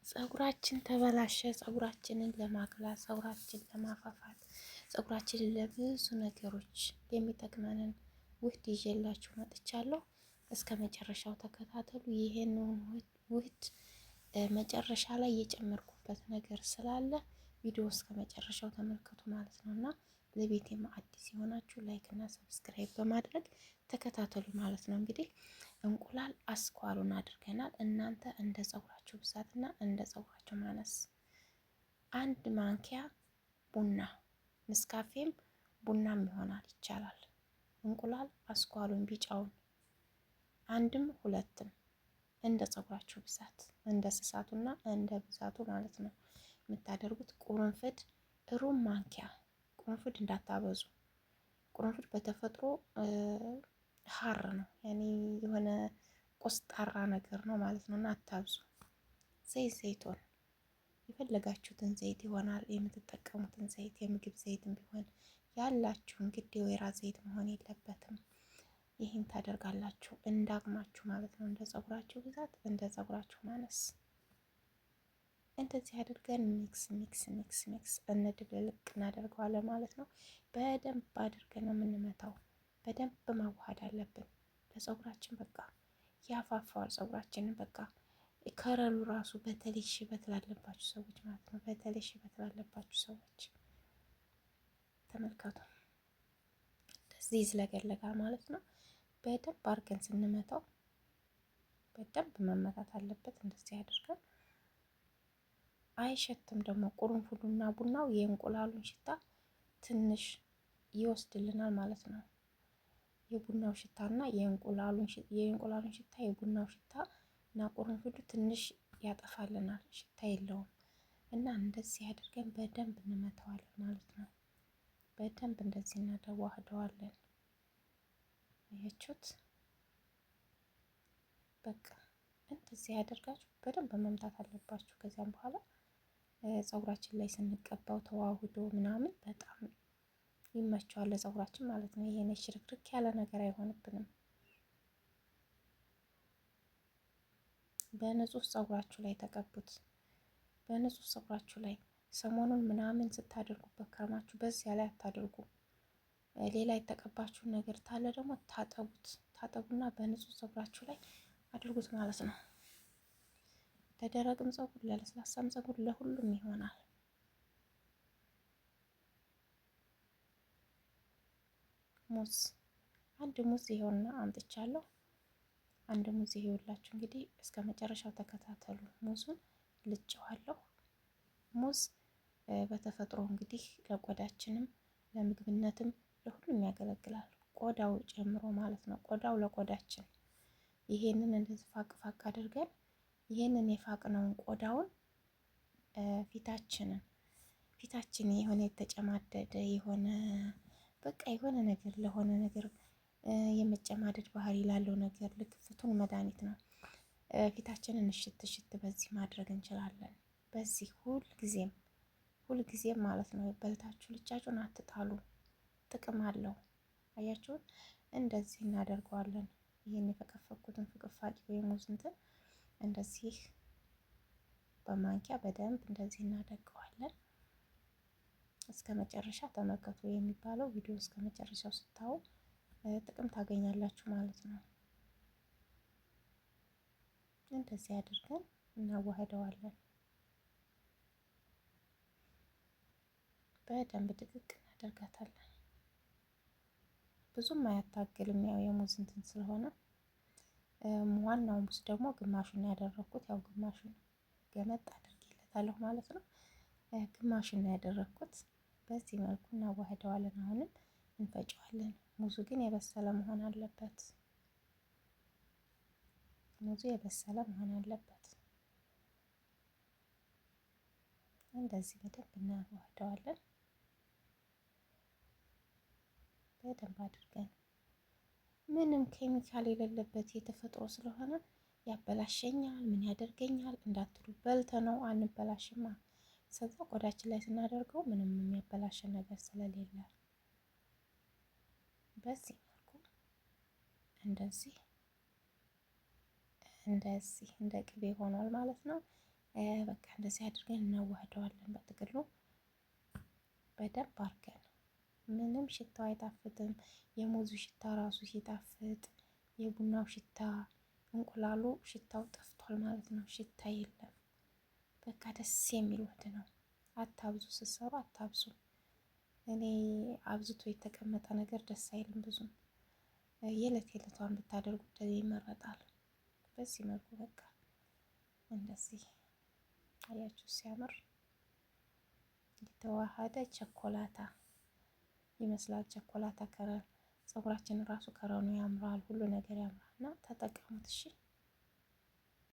ፀጉራችን ተበላሸ። ፀጉራችንን ለማቅላት፣ ፀጉራችን ለማፋፋት፣ ፀጉራችንን ለብዙ ነገሮች የሚጠቅመንን ውህድ ይዤላችሁ መጥቻለሁ። እስከ መጨረሻው ተከታተሉ። ይሄንን ውህድ መጨረሻ ላይ የጨመርኩበት ነገር ስላለ ቪዲዮ እስከ መጨረሻው ተመልከቱ ማለት ነው እና ለቤቴም አዲስ የሆናችሁ like እና subscribe በማድረግ ተከታተሉ ማለት ነው። እንግዲህ እንቁላል አስኳሉን አድርገናል። እናንተ እንደ ጸጉራችሁ ብዛትና እንደ ጸጉራችሁ ማነስ አንድ ማንኪያ ቡና ንስካፌም ቡናም ይሆናል ይቻላል። እንቁላል አስኳሉን ቢጫውን አንድም ሁለትም እንደ ጸጉራችሁ ብዛት እንደ ስሳቱና እንደ ብዛቱ ማለት ነው የምታደርጉት። ቁርንፍድ ሩብ ማንኪያ ቁርንፍድ እንዳታበዙ። ቁርንፍድ በተፈጥሮ ሀር ነው፣ ያኔ የሆነ ቆስጣራ ነገር ነው ማለት ነው እና አታብዙ። ዘይት ዘይቶን የፈለጋችሁትን ዘይት ይሆናል የምትጠቀሙትን ዘይት የምግብ ዘይትም ቢሆን ያላችሁን ግድ የወይራ ዘይት መሆን የለበትም። ይህን ታደርጋላችሁ እንዳቅማችሁ ማለት ነው። እንደ ጸጉራችሁ ብዛት እንደ ጸጉራችሁ ማነስ እንደዚህ አድርገን mix mix mix mix እንድብልቅ እናደርገዋለን ማለት ነው። በደንብ አድርገን ነው የምንመታው። በደንብ ማዋሃድ አለብን ለጸጉራችን በቃ ያፋፋዋል ጸጉራችንን በቃ ከረሉ ራሱ በተለይ ሽበት ላለባችሁ ሰዎች ማለት ነው። በተለይ ሽበት ላለባችሁ ሰዎች ተመልከቱ፣ እንደዚህ ይዝለገለጋል ማለት ነው። በደንብ አድርገን ስንመታው በደንብ መመታት አለበት። እንደዚህ አድርገን አይሸትም ደግሞ ቁርንፉዱና ቡናው የእንቁላሉን ሽታ ትንሽ ይወስድልናል ማለት ነው። የቡናው ሽታና የእንቁላሉን ሽታ የቡናው ሽታ እና ቁርንፉዱ ትንሽ ያጠፋልናል፣ ሽታ የለውም። እና እንደዚህ አድርገን በደንብ እንመታዋለን ማለት ነው። በደንብ እንደዚህ እናዋህደዋለን። አያችሁት? በቃ እንደዚህ አድርጋችሁ በደንብ መምታት አለባችሁ። ከዚያም በኋላ ፀጉራችን ላይ ስንቀባው ተዋህዶ ምናምን በጣም ይመቸዋል ለፀጉራችን ማለት ነው። ይሄን ሽርክርክ ያለ ነገር አይሆንብንም። በንጹህ ፀጉራችሁ ላይ ተቀቡት። በንጹህ ፀጉራችሁ ላይ ሰሞኑን ምናምን ስታደርጉበት ከርማችሁ በዚያ ላይ አታደርጉ። ሌላ የተቀባችሁ ነገር ታለ ደግሞ ታጠቡት። ታጠቡና በንጹህ ፀጉራችሁ ላይ አድርጉት ማለት ነው። ለደረቅም ፀጉር፣ ለለስላሳም ፀጉር ለሁሉም ይሆናል። ሙዝ አንድ ሙዝ ይሄውና አምጥቻለሁ። አንድ ሙዝ ይሄውላችሁ እንግዲህ እስከ መጨረሻው ተከታተሉ። ሙዙን ልጬዋለሁ። ሙዝ በተፈጥሮ እንግዲህ ለቆዳችንም ለምግብነትም ለሁሉም ያገለግላል። ቆዳው ጨምሮ ማለት ነው። ቆዳው ለቆዳችን ይሄንን እንደዚህ ፋቅ ፋቅ አድርገን ይሄንን የፋቅነውን ቆዳውን ፊታችንን ፊታችን የሆነ የተጨማደደ የሆነ በቃ የሆነ ነገር ለሆነ ነገር የመጨማደድ ባህሪ ላለው ነገር ልክ ፍቱን መድኃኒት ነው። ፊታችንን እሽት እሽት በዚህ ማድረግ እንችላለን። በዚህ ሁልጊዜም ሁልጊዜም ማለት ነው። በልታችሁ ልጫጩን አትጣሉ፣ ጥቅም አለው። አያችሁት? እንደዚህ እናደርገዋለን። ይህን የፈቀፈኩትን ፍቅፋቂ ወይም ሙዝ እንትን እንደዚህ በማንኪያ በደንብ እንደዚህ እናደርገዋለን። እስከ መጨረሻ ተመልከቱ የሚባለው ቪዲዮ እስከ መጨረሻው ስታዩ ጥቅም ታገኛላችሁ ማለት ነው። እንደዚህ አድርገን እናዋህደዋለን። በደንብ ድቅቅ እናደርጋታለን። ብዙም አያታግልም፣ ያው የሙዝ እንትን ስለሆነ ዋናው ሙዝ ደግሞ ግማሹን ያደረኩት ያው ግማሹን ገመጥ አድርጌለታለሁ ማለት ነው። ግማሹን ያደረኩት በዚህ መልኩ እናዋህደዋለን። አሁንም እንፈጨዋለን። ሙዙ ግን የበሰለ መሆን አለበት። ሙዙ የበሰለ መሆን አለበት። እንደዚህ በደንብ እናዋህደዋለን። በደንብ አድርገን ምንም ኬሚካል የሌለበት የተፈጥሮ ስለሆነ ያበላሸኛል፣ ምን ያደርገኛል እንዳትሉ፣ በልተ ነው አንበላሽማ። ስለዛ ቆዳችን ላይ ስናደርገው ምንም የሚያበላሸን ነገር ስለሌለ በዚህ መልኩ እንደዚህ እንደዚህ እንደ ቅቤ ሆኗል ማለት ነው። በቃ እንደዚህ አድርገን እናዋህደዋለን። በጥቅሉ በደንብ አድርገን ምንም ሽታው አይጣፍጥም። የሙዙ ሽታ ራሱ ሲጣፍጥ፣ የቡናው ሽታ፣ እንቁላሉ ሽታው ጠፍቷል ማለት ነው። ሽታ የለም። በቃ ደስ የሚል ውህድ ነው። አታብዙ፣ ስትሰሩ አታብዙ። እኔ አብዝቶ የተቀመጠ ነገር ደስ አይልም ብዙም። የዕለት የዕለቷን ብታደርጉት ይመረጣል። በዚህ መልኩ በቃ እንደዚህ አያችሁ፣ ሲያምር የተዋሃደ ቸኮላታ ይመስላል። ቸኮላታ ከረ ፀጉራችን ራሱ ከረኑ ያምራል፣ ሁሉ ነገር ያምራል። እና ተጠቀሙት እሺ።